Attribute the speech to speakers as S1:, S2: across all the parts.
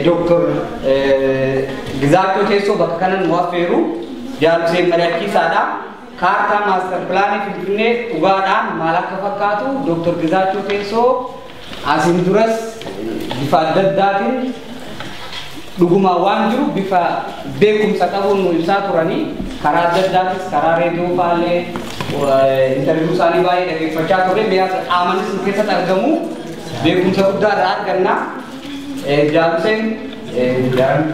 S1: Dooktor Gizaachoo Teessoo bakka kanan nu affeeru Jaal Hussein mari'achiisaadha. Kaartaa maastar pilaanii Finfinnee dhugaadhaan maal akka fakkaatu Dooktor Gizaachoo Teessoo asiin duras bifa adda addaatiin dhugumaan waan jiru bifa beekumsa qabuun nu ibsaa turanii karaa adda addaatis karaa reediyoo faallee interviyuu isaanii baay'ee dhaggeeffachaa turre qaamanis nu keessatti argamu beekumsa guddaa irraa arganna. Jaal Hussein daran.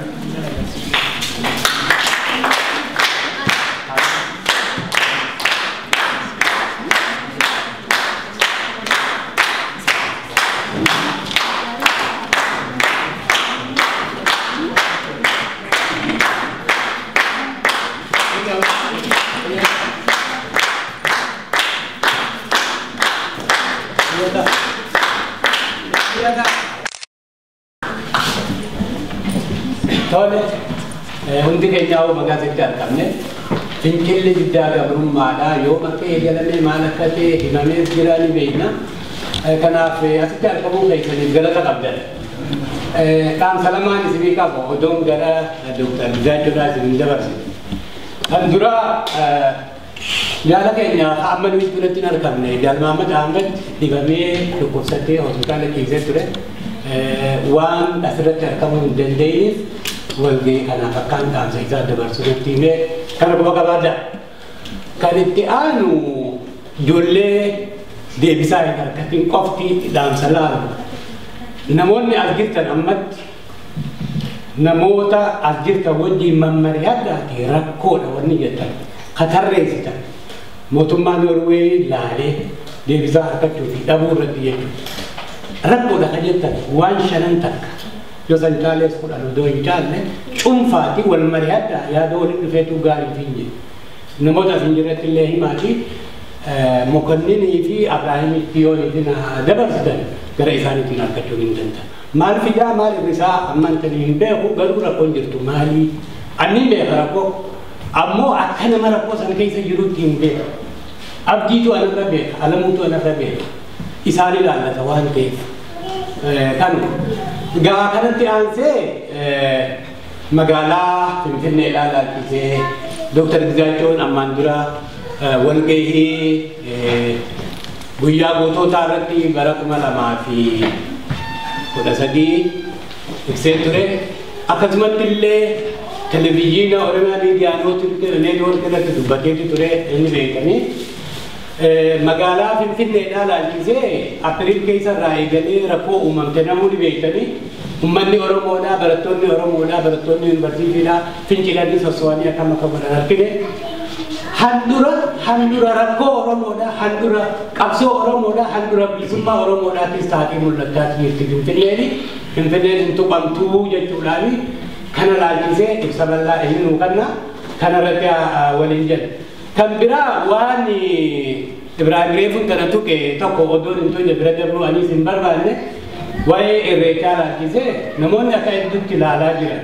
S2: Tole, hundi keenyaa magaasitti argamne fincilli diddaa gabrummaadhaa yoom akka eegalame maal akka ta'e himamees jira ni beekna. Kanaaf asitti argamuu keessaniif galata qabdan. Dhaamsa lamaan isinii qabu odoon gara Dooktar Gizaachoodhaa isin dabarsine. Kan dura jaala keenya amma nuyi biratti hin argamne Jaal Mahammad Ahmed dhibamee dhukkubsatee hospitaala ciisee ture. Waan asirratti argamuu hin dandeenyeef walgahii kanaaf akkaan dhaamsa isaa dabarsuu natti himee kana quba qabaadha. Kan itti aanu ijoollee deebisaa hin argatin qofti dhaamsa laalu. Namoonni as jirtan ammatti namoota as jirtan wajjin mammari'adhaati rakkoodha wanni jettan katarreessitan mootummaa Noorweey laalee deebisaa argachuu fi dhabuu irratti jechuudha. Rakkoodha kan jettan waan shanan takka. Yoo san caalees 10 odoo hin caalle cuunfaati wal mari'adhaa yaada waliin dhufeetu gaarii fi hin jedhu. Namoota as hin jirretti illee himaati Mokonninii fi Abrahaamitti yoo isin dabarsitan gara isaaniitiin argachuu hin danda'an. Maal fidaa maal irrisaa ammaan tanii hin beeku garuu rakkoon jirtu maali? Ani hin beeka rakkoo ammoo akka nama rakkoo san keessa jirutti hin beeku. Abdiitu anarra beeka, Alamuutu anarra beeka. Isaan ilaallata waan ta'eef. Kanuma. Gaa kanatti aansee magaalaa Finfinnee ilaalchisee Dooktar Gizaachoon ammaan dura walgahii guyyaa gootootaa irratti bara 2013 ibsee ture. Akkasumatti illee televizyiina Oromiyaa Miidiyaa Neetwoork irratti dubbateetu ture inni beekanii. Magaalaa Finfinneedhaa ilaalchisee Apiriil keessa irraa eegalee rakkoo uumamte namoonni beektanii uummanni Oromoodhaa, barattoonni Oromoodhaa, barattoonni yuunivarsiitiidhaa fincilanii sosso'anii akkam akka godhan argine. Handura rakkoo Oromoodhaa, handura qabsoo Oromoodhaa, handura bilisummaa Oromoodhaattis taatee mul'achaa jirti Finfinneeni. Finfinneen hin tuqamtuu jechuudhaani kana ilaalchisee ibsa bal'aa inni nuu kenna kanarratti waliin jedha. Kan biraa waan Ibraahim Reefuun kana tuqe tokko odoon hin tuqne bira dabruu anis hin barbaanne waa'ee irreechaa ilaalchisee namoonni akka hedduutti ilaalaa jiran.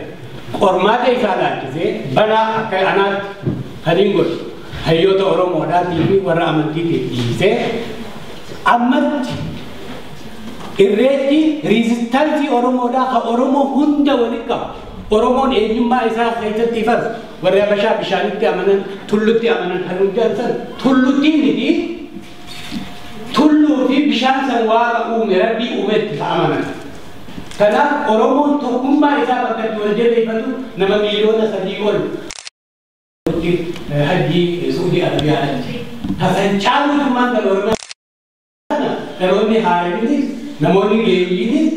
S2: Qormaata isaa ilaalchisee balaa akka anaatti kan hin godhu hayyoota Oromoodhaatii fi warra amantiitiif dhiisee ammatti irreechi riizistaansii Oromoodhaa kan Oromoo hunda walitti qabu. Oromoon eenyummaa isaa keessatti ifarsu warri Habashaa bishaanitti amanan, tullutti amanan kan hundaan san tullutti miti tulluu fi bishaan san waaqa uume rabbii uumetti amanan. Kanaaf Oromoon tokkummaa isaa bakka itti wal jabeeffatu nama miiliyoona 3 ol hajji Suudii Arabiyaadhaatti. Hasan caaluutummaan kan Oromiyaa dhaloonni haaraanis namoonni geeyyiinis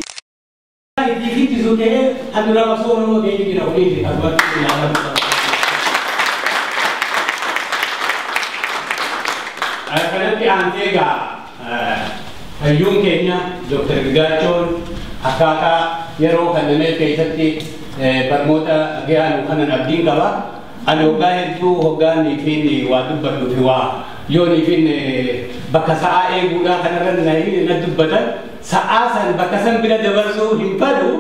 S2: itti fittisu ta'ee handura qabsoo Oromoo ta'ee jira kunis asumatti ilaalamuu qaba. Kanatti aansee egaa hayyuun keenya Dooktar Gizaachoon akkaataa yeroo kanneen keessatti barnoota gahaa kanan abdiin qaba. Ani hoggaa hedduu hoggaan fi waa dubbadhu fi waa yoonii fi bakka sa'aa eeguudhaa kanarra na dubbatan sa'aa san bakka san bira dabarsuu hin fedhu.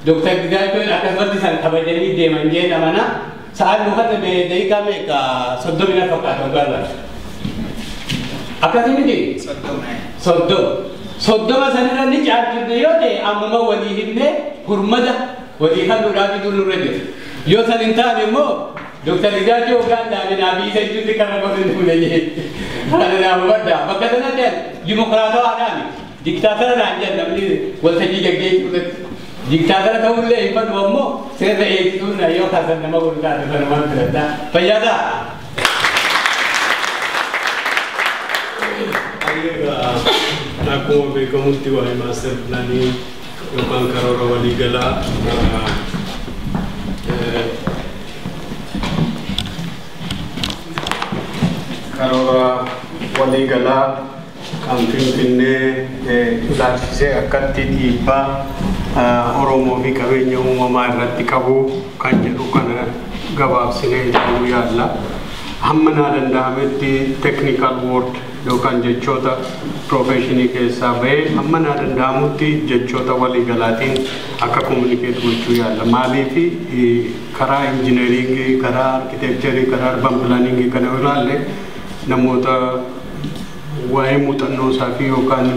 S2: Dooktar Gizaachoon akkasumatti san kabajanii deeman jeen amana. Sa'aan nu kana daqiiqaa meeqa 30 na fakkaata hoggaa irraa. Akkasii miti? 30. 30 sanirra ni caalchifne yoo ta'e ammuma walii himnee hurmata Walii kan duudhaa fiduu nurra jira. Yoo san hin taane immoo Dr. Gizaachoo hoggaan dhaabee dhaabii isa jechuun kana qofa hin fuudhanii. Kana naa hubadhaa. Bakka sanatti dimokiraatawaadhaan diktaatara naan jedhan namni waltajjii gaggeessuu irratti. Diktaatara ta'ullee hin fedhu ammoo seera eegsisuun yoo kaasan nama godhu taate sanumaan filadhaa. Fayyaa.
S3: Akkuma beekamutti waa'ee master pilaanii yookaan karoora waliigalaa karoora waliigalaa kan Finfinnee ilaalchisee akkatti dhiibbaa Oromoo fi qabeenya uumamaa irratti qabu kan jedhu kana gabaabsinee ilaaluu yaalla. Hamma naa danda'ametti technical word yookaan jechoota professionii keessaa bahee hamma naa danda'amutti jechoota waliigalaatiin akka communicate gochuu yaalla. Maaliif karaa injineringii, karaa arkitekcherii, karaa urban planningii kana ilaalle namoota waa'ee muuxannoo isaa fi yookaan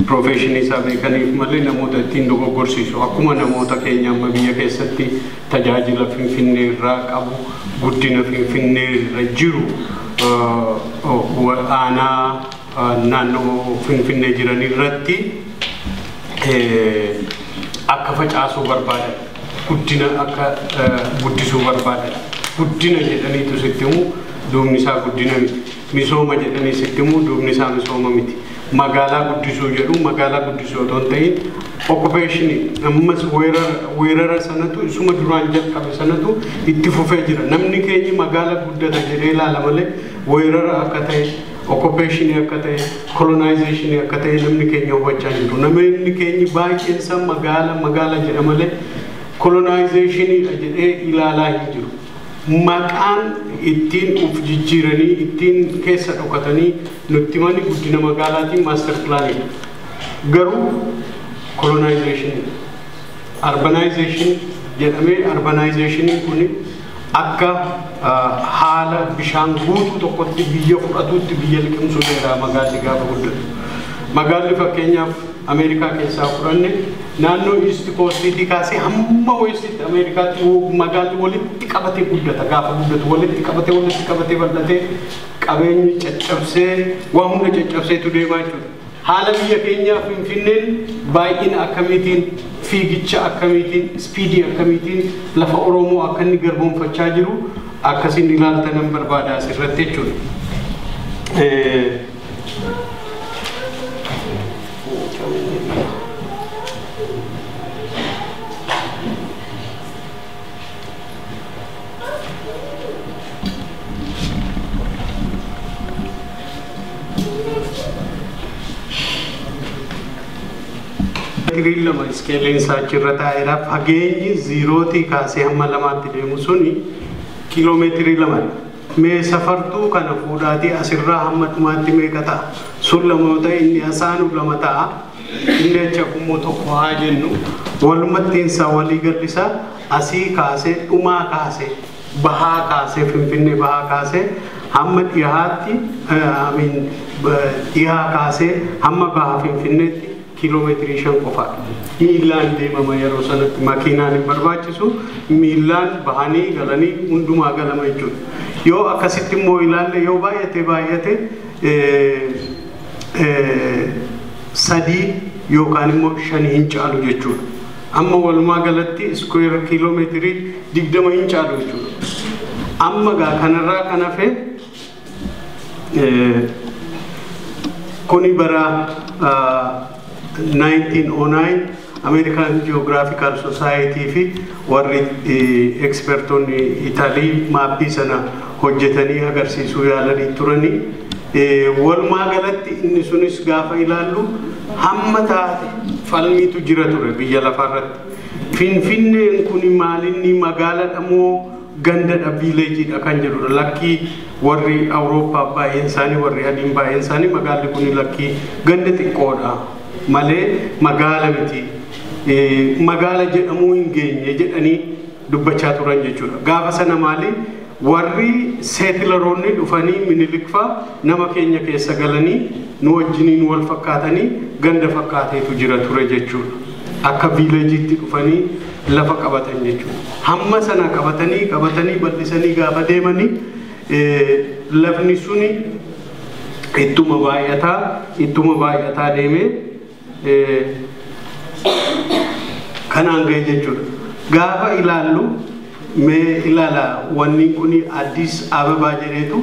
S3: professionii isaa beekaniif malee namoota ittiin dogoggorsiisu. Akkuma namoota keenya amma biyya keessatti tajaajila Finfinnee irraa qabu, guddina Finfinnee irra jiru aanaa naannoo Finfinnee jiran irratti akka facaasuu barbaadan, guddina akka guddisuu barbaadan, guddina jedhaniitu sitti himu duubni isaa guddina miti. Misooma jedhanii sitti himu duubni isaa misooma miti. Magaalaa guddisuu jedhu magaalaa guddisuu otoo hin ta'in occupation ammas weerara sanatu isuma duraan jalqabe sanatu itti fufee jira. Namni keenya magaala guddata jedhee ilaala malee weerara akka ta'e, occupation akka ta'e, colonization akka ta'e namni keenya hubachaa jiru. Namni keenya baay'een isaa magaala magaala jedha malee colonization jedhee ilaalaa hin jiru. Maqaan ittiin uf jijjiiranii ittiin keessa dhokatanii nutti mani guddina magaalaatiin master pilaanidha. Garuu colonization, urbanization jedhamee urbanizationiin kun akka haala bishaan guutuu tokkotti biyya fudhatuutti biyya liqimsuu danda'a magaalli gaafa guddatu. Magaalli fakkeenyaaf Ameerikaa keessaa fudhanne naannoo East Coastiitii kaasee hamma Westitti Ameerikaatti magaalli walitti qabatee guddata. Gaafa guddatu walitti qabatee walitti qabatee bal'atee qabeenyi caccabsee waa hunda caccabseetu deemaa jechuudha. Haala biyya keenyaa Finfinneen baay'ina akkamiitiin, fiigicha akkamiitiin, ispiidii akkamiitiin lafa Oromoo akka inni garboomfachaa jiru akkasiin ilaaltanan barbaada asirratti jechuudha. Meetirii 2 iskeeliin isaa achirra taa'eera. Fageenyi 0 kaasee hamma 2tti deemu suni kiiloomeetirii 2. Mee safartuu kana fuudhaatii asirraa hamma dhumaatti meeqa ta'a? Sun 2 yoo ta'e inni asaanu 2 ta'a. Inni achi immoo 1 haa jennu. Walumattiin isaa walii gallisaa asii kaasee dhumaa kaasee bahaa kaasee Finfinnee bahaa kaasee hamma dhiyaatti dhiyaa kaasee hamma bahaa Finfinneetti kiiloomeetirii 5 qofaadha. Miillaan deemama yeroo sanatti makiinaan hin barbaachisu miillaan bahanii galanii hundumaa galama jechuudha. Yoo akkasitti immoo ilaalle yoo baay'ate baay'ate 3 yookaan immoo 5 hin caalu jechuudha. Amma walumaa galatti iskuweer kiiloomeetirii 20 hin caalu jechuudha. Amma gaa kanarraa kan hafe kuni bara 1909 American Geographical Society fi warri ekspertoonni Italii maappii sana hojjetanii agarsiisuu yaalanii turanii. Walumaa galatti inni sunis gaafa ilaallu hamma taate falmiitu jira ture biyya lafaarratti. Finfinneen kun maalinni magaalaadha moo gandadha viileejiidha kan jedhudha. Lakkii warri Awurooppaa baay'een isaanii warri adiin baay'een isaanii magaalli kun lakkii ganda xiqqoodha malee magaala miti. Magaala jedhamuu hin geenye jedhanii dubbachaa turan jechuudha. Gaafa sana maali warri seetilaroonni dhufanii Minilik fa'aa nama keenya keessa galanii nu wajjiniin wal fakkaatanii ganda fakkaateetu jira ture jechuudha. Akka viileejiitti dhufanii Lafa qabatan jechuudha. Hamma sana qabatanii bal'isanii gaafa deemanii lafni suni ittuma baay'ataa deemee kanaan ga'e jechuudha. Gaafa ilaallu mee ilaala wanni kun Addis Ababa jedheetu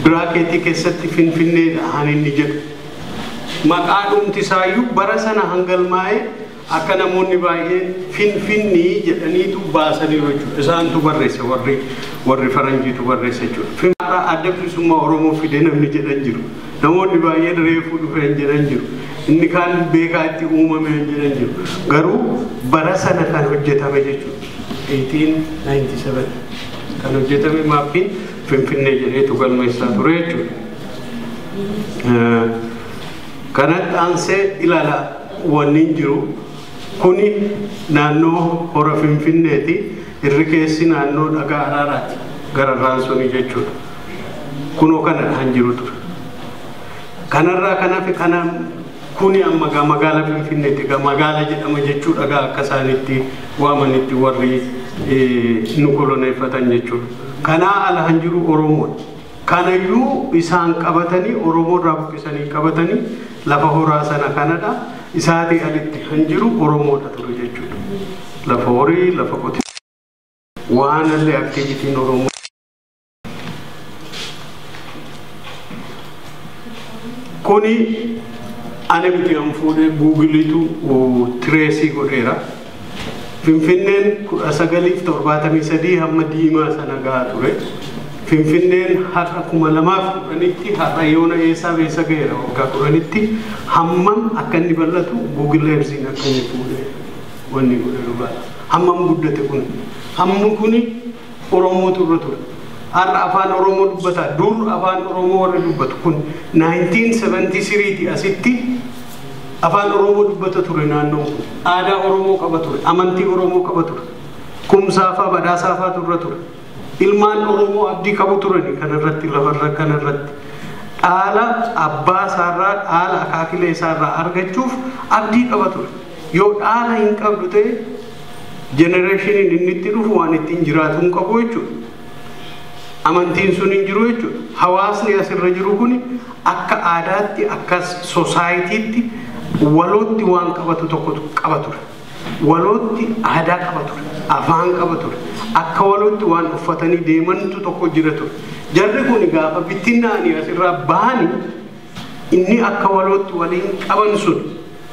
S3: biraakeetii keessatti Finfinneedha han inni jedhu. Maqaa dhumti isaayyuu bara sana hangalmaa'ee akka namoonni baay'een Finfinnii jedhaniitu baasaniiru jechuudha. Isaantu barreesse warri faranjiitu barreesse jechuudha. Finfinnee adda bilisummaa Oromoo fide namni jedhan jiru. Namoonni baay'een reefuu dhufeen jedhan jiru. Inni kaan beekaa itti uumame jedhan jiru. Garuu bara sana kan hojjetame jechuudha. 1897 kan hojjetame maappiin Finfinnee jedheetu galmeessaa ture jechuudha. Kanatti aansee ilaala wanni jiru kuni naannoo hora Finfinneeti. Irri keessi naannoo dhagaa araaraati gararraan suni jechuudha. Kunoo kana kan jiru ture. Kanarraa kanaaf kana kuni amma magaala Finfinneeti magaala jedhama jechuudha gaa akka isaanitti waamanitti warri nu koloneeffatan jechuudha. Kanaa ala kan jiru Oromoodha. Kanayyuu isaan qabatanii Oromoo irraa buqqisanii qabatanii lafa horaa sana kanadha. Isaatii alitti kan jiru Oromoodha ture jechuudha. Lafa horii, lafa qote. Waan illee aktivitiin Oromoo. Kuni ani miti an fuudhee Guugiliitu tireesii godheera. Finfinneen 1973 hamma diimaa sana gahaa ture. Finfinneen har'a 2010tti har'a yoona eessaa eessa ga'eera waggaa 10tti hammam akka inni bal'atu Google Earthiin akka inni fuudhee wanni godhe dhugaadha. Hammam guddate kun hammi kuni Oromootu irra ture. Har'a afaan Oromoo dubbata dur afaan Oromoo warri dubbatu kun 1973 asitti afaan Oromoo dubbata ture naannoon kun. Aadaa Oromoo qaba ture, amantii Oromoo qaba ture, kumsaafaa badhaasaafaa turre ture. Ilmaan Oromoo abdii qabu turani kanarratti lafarra kanarratti dhaala abbaa isaarraa dhaala akaakilee isaarraa argachuuf abdii qaba ture. Yoo dhaala hin qabdu ta'e jenereeshiniin inni itti dhufu waan ittiin jiraatu hin qabu jechuudha. Amantiin sun hin jiru jechuudha. Hawaasni asirra jiru kun akka aadaatti akka soosaayitiitti walootti waan qabatu tokko qaba ture. Walootti aadaa qaba ture. Afaan qaba ture. Akka walootti waan uffatanii deemantu tokko jira ture. Jarri kun gaafa bittinnaanii asirraa bahanii inni akka walootti waliin qaban sun,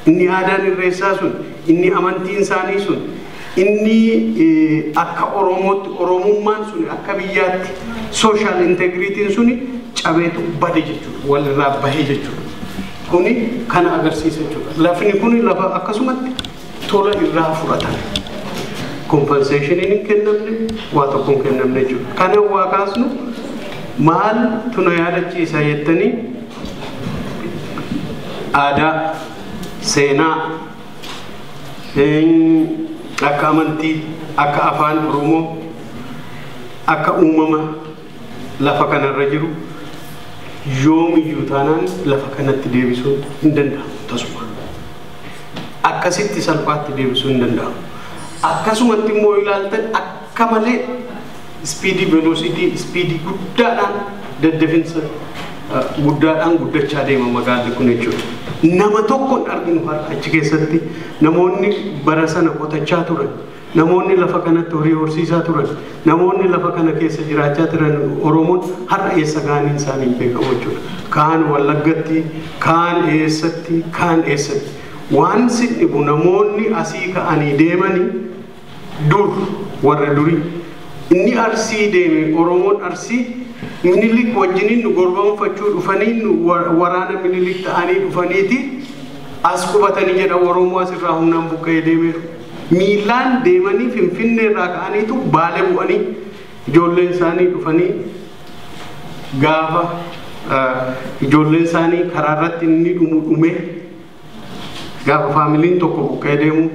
S3: inni aadaan irreessaa sun, inni amantiin isaanii sun, inni akka Oromootti Oromummaan sun akka biyyaatti social integritiin suni cabeetu bade jechuudha. Walirraa bahee jechuudha. Kuni kana agarsiisa jechuudha. Lafni kuni lafa akkasumatti tola irraa fudhatame. Compensationiin hin kennamne, waa tokko hin kennamne jechuudha. Kana waa kaasnu maal tuna yaadachiisa jettanii aadaa, seenaa, akka amantii, akka afaan Oromoo, akka uumama lafa kanarra jiru yoomiyyuu taanaan lafa kanatti deebisuun hin danda'amu tasuma. Akkasitti salphaatti deebisuun hin danda'amu. Akkasumatti immoo ilaaltan akka malee speedii velocity speedii guddaadhaan daddafinsa guddaadhaan guddachaa deema magaalli kun jechuudha. Nama tokko hin arginu har'a achi keessatti namoonni bara sana qotachaa turan, namoonni lafa kanatti horii horsiisaa turan, namoonni lafa kana keessa jiraachaa turan Oromoon har'a eessa ga'aniin isaanii hin beekamu jechuudha. Kaan Wallaggatti, kaan eessatti, kaan eessatti. Waan si dhibu namoonni asii ka'anii deemanii dur warra durii inni Arsii deeme Oromoon Arsii Minilik wajjiniin nu gorbanfachuu dhufanii waraana Minilik ta'anii dhufaniiti as qubatanii jedha Oromoo asirraa humnaan buqqa'ee deemeeru. Miilaan deemanii Finfinnee irraa ka'aniitu Baalee bu'anii ijoolleen isaanii dhufanii gaafa ijoolleen isaanii karaa irratti inni dhumu dhume gaafa faamiliin tokko buqqa'ee deemu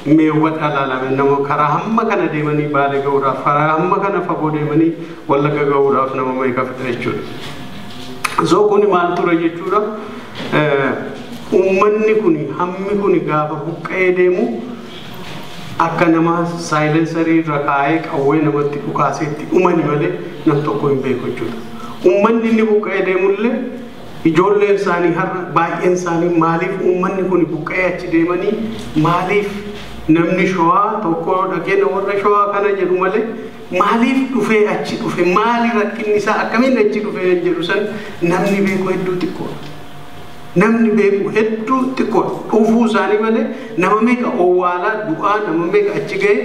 S3: mee hubadhaa ilaalame nama karaa hamma kana deemanii Baalee ga'uudhaaf karaa hamma kana fagoo deemanii Wallagga ga'uudhaaf nama meeqa fixa jechuudha. So kuni maal ture jechuudha. Uummanni kuni hammi kuni gaafa buqqa'ee deemu Akka nama saayilensarii irra kaa'ee qawwee namatti dhukaaseetti dhumani malee nam tokko hin beeku jechuudha. Uummanni inni buqqa'ee deemullee ijoolleen isaanii har'a baay'een isaanii maaliif uummanni kun buqqa'ee achi deemanii maaliif namni showaa tokko dhaqee warra showaa kana jedhu malee maaliif dhufee achi dhufe maali rakkinni isaa akkamiin achi dhufee jedhu san namni beeku hedduu xiqqoodha. Namni beeku hedduu xiqqoodha. Dhufuu isaanii malee nama meeqa owwaalaa du'aa nama meeqa achi ga'e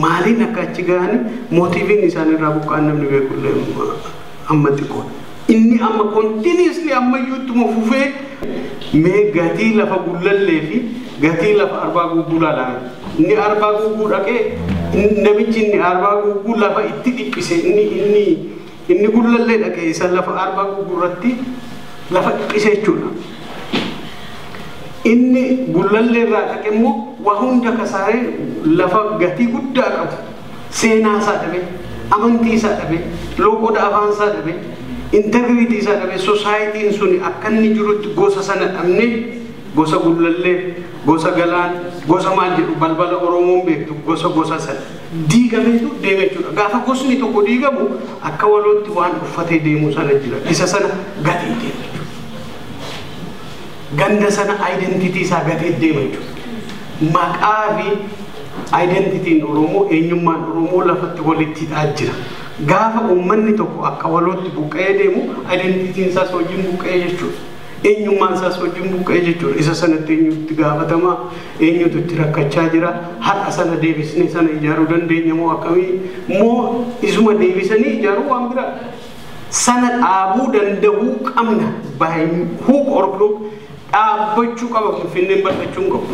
S3: maaliin akka achi ga'anii mootiiviin isaan irraa buqqa'an namni beeku illee amma xiqqoodha. Inni amma continuously ammayyuu ittuma fufee mee gatii lafa gullallee fi gatii lafa arbaa gugguu ilaalame. Inni arbaa gugguu dhaqee namichi inni arbaa gugguu lafa itti dhiphise inni gullallee dhaqee isa lafa arbaa gugguu irratti lafa dhiphise jechuudha. Inni gullallee irraa dhaqe immoo waa hunda kasaaree lafa gatii guddaa qabu seenaa isaa dhabe, amantii isaa dhabe, loqoda afaan isaa dhabe, integrity isaa dhabe, sosaayitiin suni akka inni jirutti gosa sana dhabne gosa gullallee, gosa galaan, gosa maal jedhu balbala Oromoon beektu gosa gosa sana diigameetu deeme jechuudha. Gaafa gosni tokko diigamu akka walootti waan uffatee deemu sana jira. Isa sana gatee deema jechuudha. Ganda sana identity isaa gatee deema jechuudha. Maqaa fi identitiin Oromoo eenyummaan Oromoo lafatti walitti hidhaa jira. Gaafa uummanni tokko akka walootti buqqa'ee deemu identitiin isaas wajjin buqqa'ee jechuudha. Eenyummaan isaas wajjin buqqa'ee jechuudha. Isa sanatti eenyutti gaafatamaa, eenyutu itti rakkachaa jira, har'a sana deebisnee sana ijaaruu dandeenya moo akkamii moo isuma deebisanii ijaaruu waan biraa. Sana dhaabuu danda'uu qabna. By hook or crook dhaabbachuu qaba Finfinneen bal'achuu hin qabu.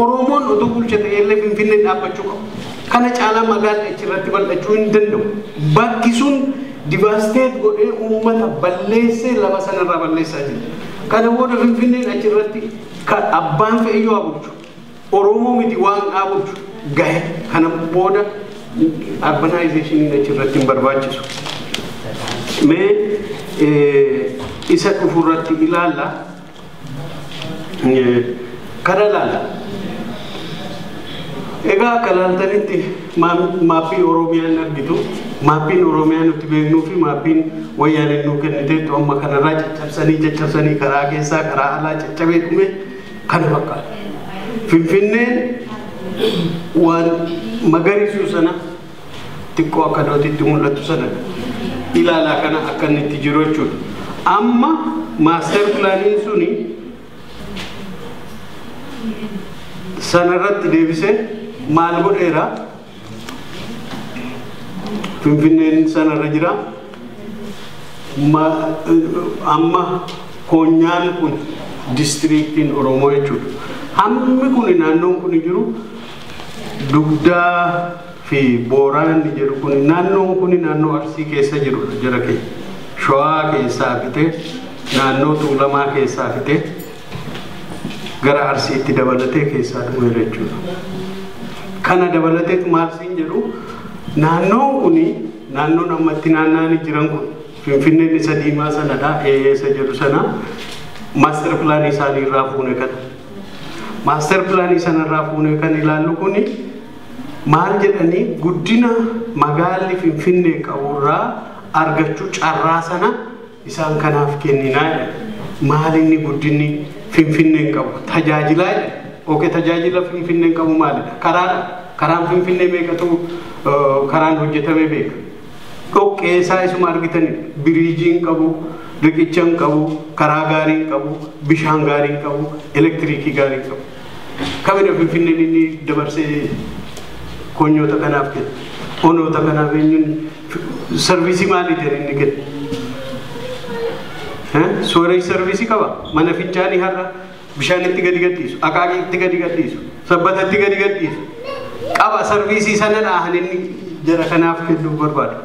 S3: Oromoon utuu bulcha ta'ellee Finfinneen dhaabbachuu qaba. Kana caalaa magaalli achirratti bal'achuu hin danda'u. Bakki sun devastate godhee uummata balleessee lafa sanarraa balleessaa jira. Kana booda Finfinneen achirratti abbaan fe'iyyuu haa bulchu. Oromoo miti waan haa bulchu gahe. Kana booda urbanizationiin achirratti hin barbaachisu. Mee isa dhufurratti ilaalla. Kana ilaalla. Egaa akka ilaaltanitti maappii Oromiyaan argitu. Maappiin Oromiyaa nuti beeknuu fi maappiin wayyaaneen nuu kenniteettu amma kanarraa caccabsanii caccabsanii karaa keessaa karaa alaa caccabee dhume kana fakkaata. Finfinneen waan magariisuu sana xiqqoo akka dootitti mul'atu sana ilaalaa kana akka inni itti jiru jechuudha. Amma maaster pilaaniin suni sanarratti deebisee maal godheera? Finfinneen sanarra jira. Amma koonyaan kun distriiktiin Oromoo jechuudha. Hammi kun naannoon kun jiru dugdaa fi booraan jedhu kun naannoon kun naannoo Arsii keessa jirudha jara keenya. Shawaa keessaa fitee naannoo Tuulamaa keessaa fitee gara Arsiitti dabalatee keessaa dhumeera jechuudha. Kana dabalateetu maal siin jedhu naannoon kun naannoon ammatti naanna'anii jiran kun Finfinneen isa diimaa sanadha isa jedhu sana maaster pilaanii isaanii irraa fuune kana. Maaster pilaanii sanarraa fuune kan ilaallu kuni maal jedhanii guddina magaalli Finfinnee qaburraa argachuu carraa sana isaan kanaaf kenninaa jedha. Maal inni guddinni Finfinneen qabu tajaajilaa jedha. Oke tajaajila Finfinneen qabu maalidha? Karaadha. Karaan Finfinnee meeqatu karaan hojjetamee beeka. Dhoqqee isaa isuma argitanidha. Biriijii hin qabu, riqicha hin qabu, karaa gaarii hin qabu, bishaan gaarii hin qabu, elektiriikii gaarii hin qabu. Kamina Finfinneen inni dabarsee konyoota kanaaf kenna. Onoota kanaaf eenyuun sarviisii maaliitiin inni kenna? Sooree sarviisii qaba. Mana fincaanii har'a bishaanitti gadi gadhiisu, akaakiitti gadi gadhiisu, sabbatatti gadi gadhiisu. Qaba sarviisii sana dhaahan inni jara kanaaf kennuu barbaadu.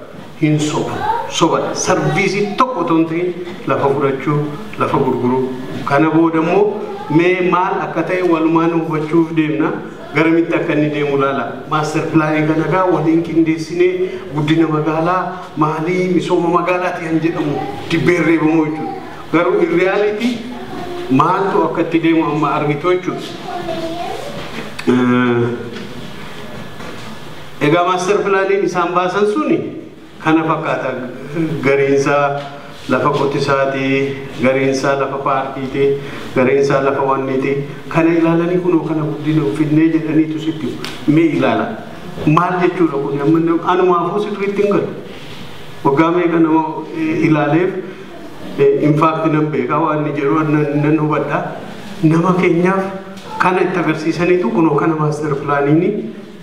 S3: Hin sobu. Sobadha. Sarviisii tokko otoo hin ta'in lafa fudhachuu, lafa gurguruu. Kana booda immoo mee maal akka ta'e walumaan hubachuuf deemna. Garamitti akka inni deemu ilaala. Maaster pilaanii kana gaa waliin qindeessinee guddina magaalaa maalii misooma magaalaati kan jedhamu dibbeen reebamu jechuudha. Garuu in reality maaltu akka itti deemu amma argitu jechuudha. Egaa maaster pilaaniin isaan baasan suni kana fakkaata. Gariinsaa lafa qotisaati, gariinsaa lafa paarkiiti, gariinsaa lafa wanniiti. Kana ilaalanii kunoo kana guddina Finfinnee jedhaniitu sitti mee ilaala. Maal jechuudha kun? Amma anumaafuu sirriitti hin galu. Waggaa meeqa nama ilaaleef, in fact nan beekaa, waan inni jedhu nan hubadha. Nama keenyaaf kana itti agarsiisaniitu kunoo kana maaster pilaaniini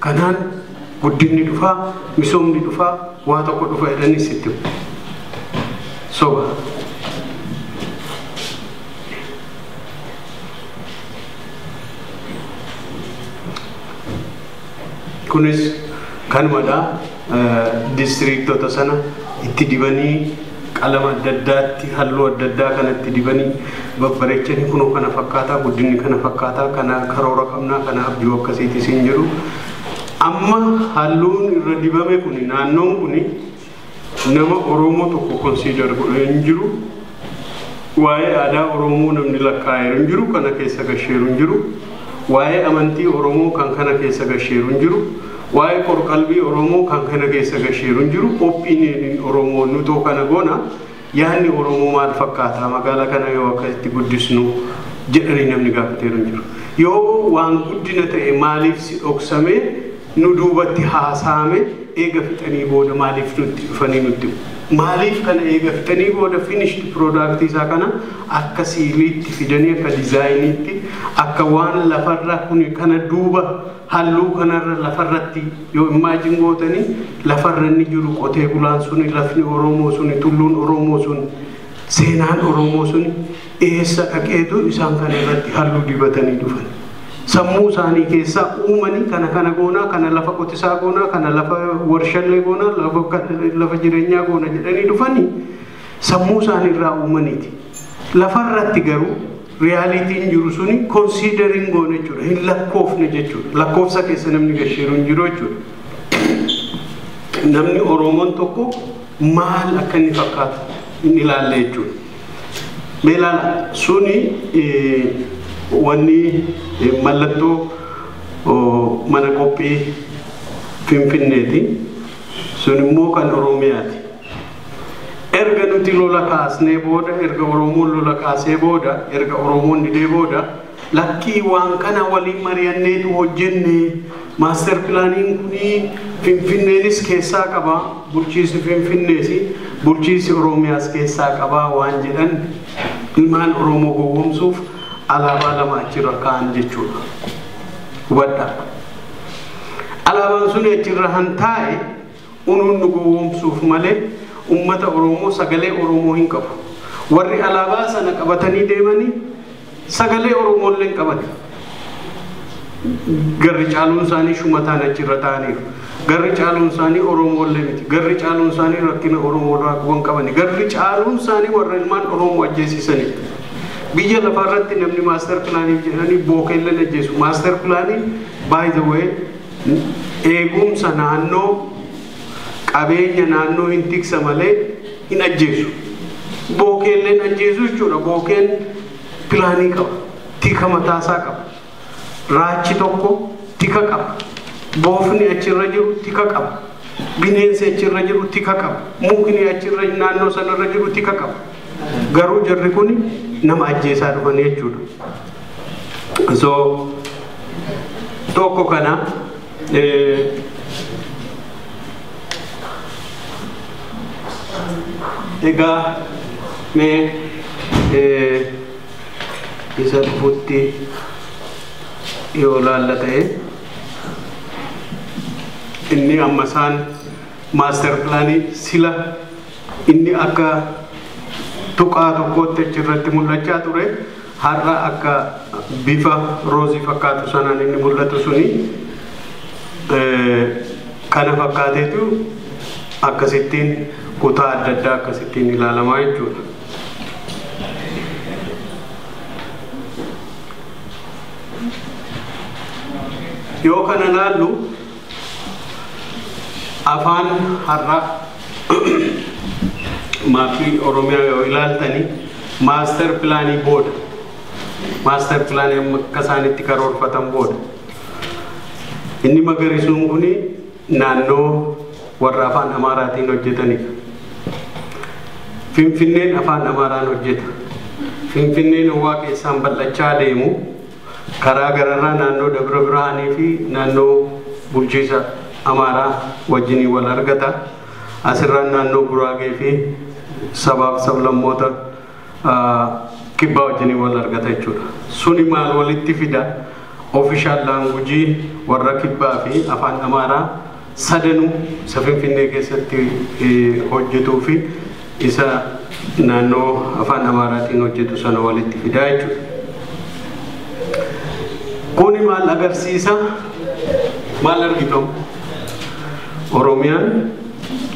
S3: kanaan guddinni dhufaa, misoomni dhufaa, waa tokko dhufa jedhanii sitti soba. Kunis kanumadha. Distriktota sana itti dibanii, qalama adda addaatti, halluu adda addaa kanatti dibanii babbareechanii, kunoo kana fakkaataa, guddinni kana fakkaataa, kana karoora qabnaa, kana abjuu akkasiiti siin jedhu. Amma halluun irra dibame kuni, naannoon kuni nama Oromoo tokko consider godhee hin jiru. Waa'ee aadaa Oromoo namni lakkaa'eeru hin jiru, kana keessa gasheeru hin jiru. Waa'ee amantii Oromoo kan kana keessa gasheeru hin jiru. Waa'ee qorqalbii Oromoo kan kana keessa gasheeru hin jiru. Opinioniin Oromoo nutoo kana goona, yaadni Oromoo maal fakkaata magaalaa kana yoo akkasitti guddisnu jedhanii namni gaafateeru hin jiru. Yoo waan guddina ta'e maaliif si dhoksamee nu duubatti haasa'ame? Eega fixanii booda maaliif nutti dhufanii nutti? Maaliif kana eega fixanii booda finished product isaa kana akka siiliitti fidanii, akka dizaayiniitti, akka waan lafarra kun kana duuba halluu kanarra lafarratti yoo imagine gootanii, lafarra inni jiru qotee bulaan suni, lafni Oromoo suni, tulluun Oromoo suni, seenaan Oromoo suni eessa dhaqeetu isaan kana irratti halluu dibatanii dhufan? Sammuu isaanii keessaa uumanii kana kana goonaa, kana lafa qotisaa goonaa, kana lafa warshallee goonaa, lafa jireenyaa goona jedhanii dhufanii sammuu isaanii irraa uumaniiti. Lafarratti garuu realityn jiru suni considering goone jechuudha. Hin lakkoofne jechuudha. Lakkoofsa keessa namni gasheeru hin jiru jechuudha. Namni Oromoon tokko maal akka inni fakkaatu hin ilaalle jechuudha. Mee ilaala, suni wanni mallattoo mana qophii Finfinneeti. Sun immoo kan Oromiyaati. Erga nuti lola kaasnee booda, erga Oromoon lola kaasee booda, erga Oromoon didee booda, lakkii, waan kana waliin mari'anneetu hojjenne, maaster pilaaniin kuni Finfinneenis keessaa qaba, bulchiinsi Finfinneesi, bulchiinsi Oromiyaas keessaa qaba waan jedhan ilmaan Oromoo gowwoomsuuf alaabaa lama achirra kaa'an jechuudha. Hubadhaa. Alaabaan sun achirra han taa'e unuun nu gowwoomsuuf malee ummata Oromoo sagalee Oromoo hin qabu. Warri alaabaa sana qabatanii deemanii sagalee Oromoo illee hin qaban. Garri caaluun isaanii shumataan achirra taa'aniiru. Garri caaluun isaanii Oromoo illee miti. Garri caaluun isaanii rakkina Oromoo irraa quban qabani. Garri caaluun isaanii warra ilmaan Oromoo ajjeesisanidha. Biyya lafaarratti namni maaster pilaaniif jedhanii bookeellee ajjeesu. Maaster pilaanii, by the way, eegumsa naannoo, qabeenya naannoo hin tiksa malee hin ajjeesu. Bookeelleen ajjeesu jechuudha. Bookeen pilaanii qaba. Tika mataasaa qaba. Raachi tokko tika qaba. Boofni achirra jiru tika qaba. Bineensi achirra jiru tika qaba. Mukni achirra naannoo sanarra jiru tika qaba. Garuu jarri kun nama ajjeesaa dhufanii jechuudha. So tokko kana. Egaa mee isa dhufutti yoo laalla ta'e, inni amma isaan maaster pilaanii sila inni akka tuqaa tokkootti achirratti mul'achaa ture, har'a akka bifa roozii fakkaatu sanaan inni mul'atu suni kana fakkaateetu akkasittiin kutaa adda addaa akkasittiin ilaalamaa jechuudha. Yoo kana laallu, afaan har'a maappii Oromiyaa yoo ilaaltani, maaster pilaanii booda, maaster pilaanii akka isaanitti karoorfatan booda, inni magariisuun kuni naannoo warra afaan Amaaraatiin hojjetanidha. Finfinneen afaan Amaaraan hojjeta. Finfinneen ho'aa keessaan bal'achaa deemu karaa gararraa naannoo Dabra Birhaanii fi naannoo bulchiisa Amaaraa wajjin wal argata. Asirraan naannoo Guraagee fi sabaaf sablammoota kibbaa wajjin wal argata jechuudha. Suni maal walitti fida? Official language warra kibbaa fi afaan Amaaraa sadanuu isa Finfinnee keessatti hojjetuu fi isa naannoo afaan Amaaraatiin hojjetu sana walitti fidaa jechuudha. Kuni maal agarsiisa? Maal argitamu? Oromiyaan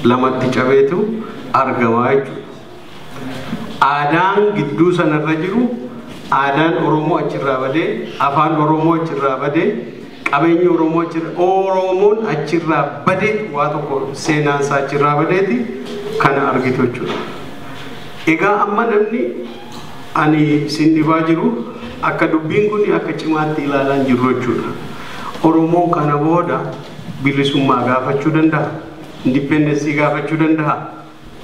S3: lamatti cabeetu argamaa jechuudha. Aadaan gidduu sanarra jiru aadaan Oromoo achirraa badee, afaan Oromoo achirraa badee, qabeenyi Oromoo achirraa, Oromoon achirraa badee waa tokko seenaan isaa achirraa badeeti kana argitu jechuudha. Egaa amma namni ani isin dhibaa jiru akka dubbiin kun akka cimaatti ilaalaa jiru jechuudha. Oromoon kana booda bilisummaa gaafachuu danda'a. Independence gaafachuu danda'a.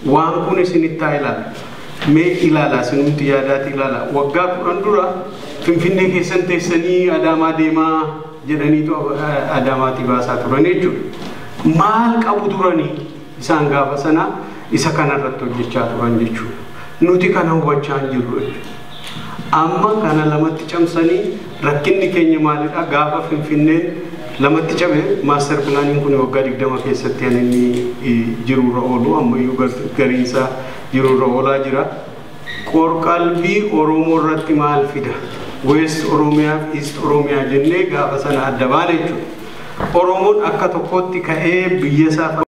S3: Waan kun isinitti haa ilaalu. Mee ilaalaa isinumti yaadaati ilaalaa. Waggaa 10 dura Finfinnee keessan teessanii Adaamaa deemaa jedhaniitu Adaamaatti baasaa turan jechuudha. Maal qabu turanii isaan gaafa sana isa kanarratti hojjechaa turan jechuudha. Nuti kana hubachaa hin jirru jechuudha. Amma kana lamatti camsanii rakkinni keenya maalidha? Gaafa Finfinneen lamatti cabe maaster pilaaniin kun waggaa 20 keessatti kan inni jiruurra oolu ammayyuu gariinsaa jiruurra oolaa jira. Qorqalbii Oromoo irratti maal fida? West Oromiyaa fi East Oromiyaa jennee gaafa sana adda baane jechuudha. Oromoon akka tokkotti ka'ee biyya isaa